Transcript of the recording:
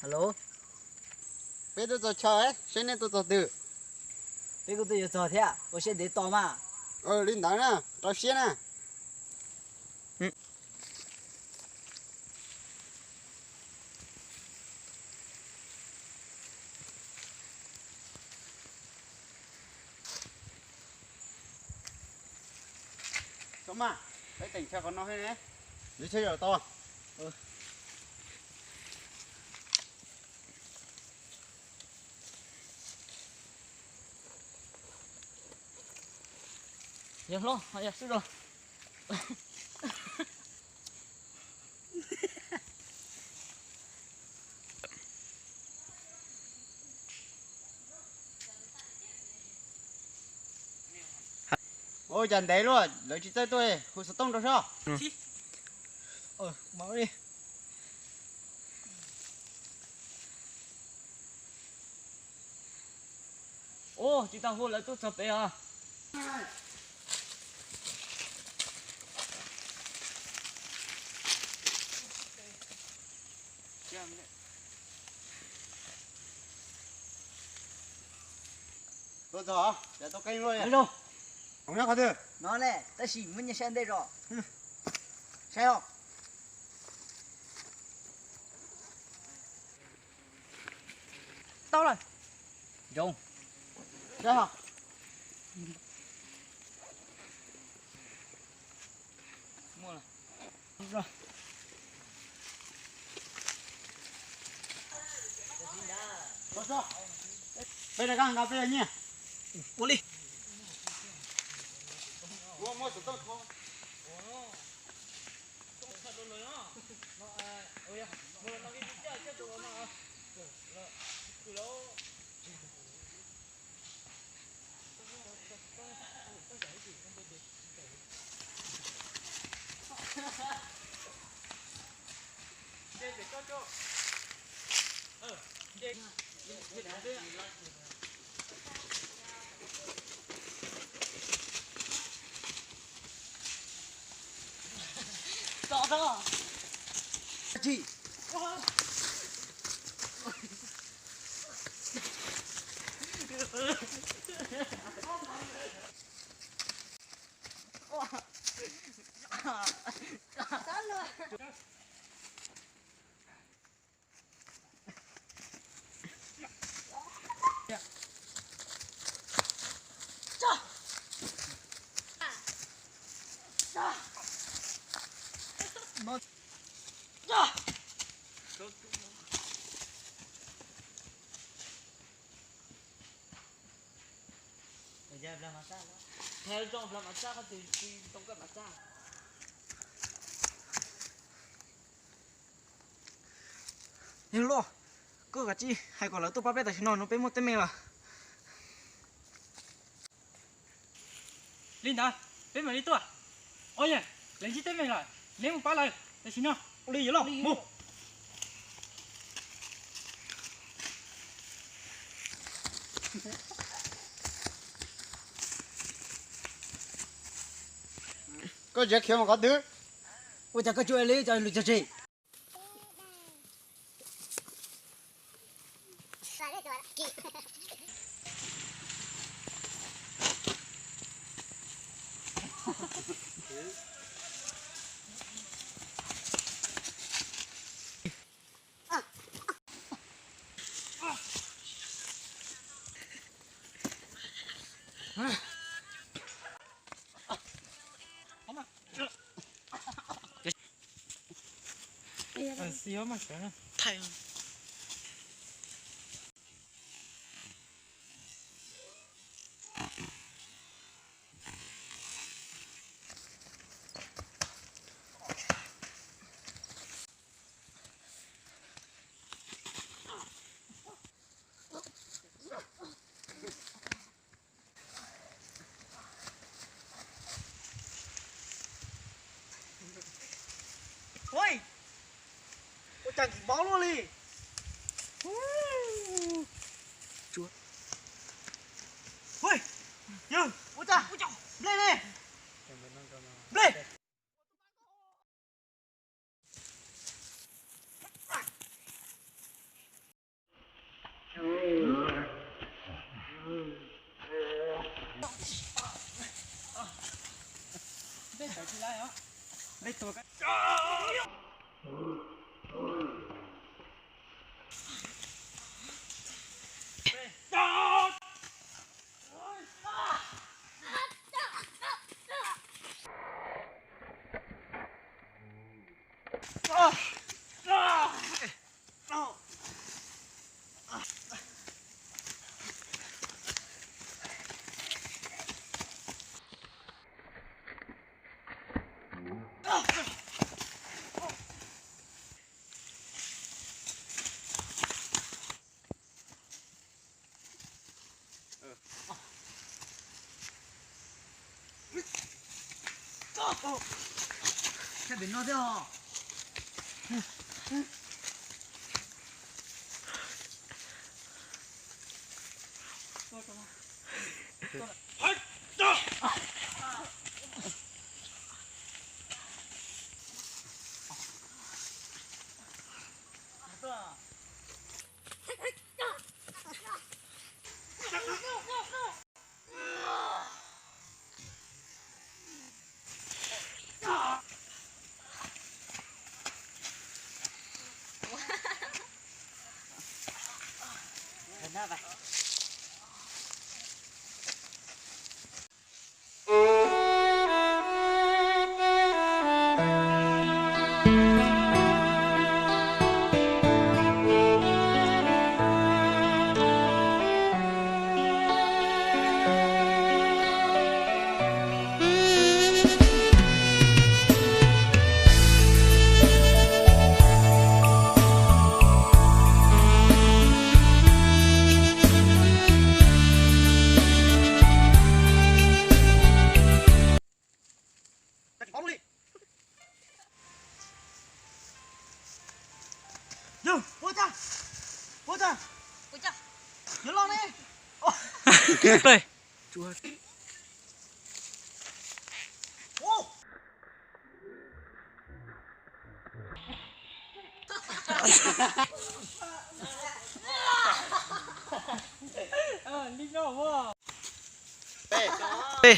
Hello, peb tuaj txog chaw, saib nej tuaj txog twg. Peb kuj tuaj yuav txog thiab, ua siab ntev tos mas. Li ntawd na, rau siab na. Tso mas, peb teem chaw qhov no thiab ne. Lawv chaw zaum tau. Yog hlob, yog swb los. Ua cas ntev luaj, lawv tsis txawj tuaj, hu xov tooj rau soj. Ua, tsis tau hu lawv tuaj txog pem os. Tuaj txog, tau qeej luaj. Nyob qhov twg? No ne, tab sis muab nyias saib ntej tso. Saib os. Tau lawm. Zoo. Saib os. Muaj lawm. Peb rov qab nqa peb nyiaj. Ua li. Yawg Luaj, koj kav tsij hais kom lawv tuaj pab peb tam sim no, no peb muaj teeb meem lawm. Li ntawd, peb mam li tuaj. Os yawg, lawv ntsib teeb meem lawm, neb mus pab lawv tam sim no. Ua li yawg Luaj, mus. Koj tseem khiav mus qhov twg? Ua cas koj tsis ua li cov lus cog tseg? Ua cas nkim npaub luaj li. Peb.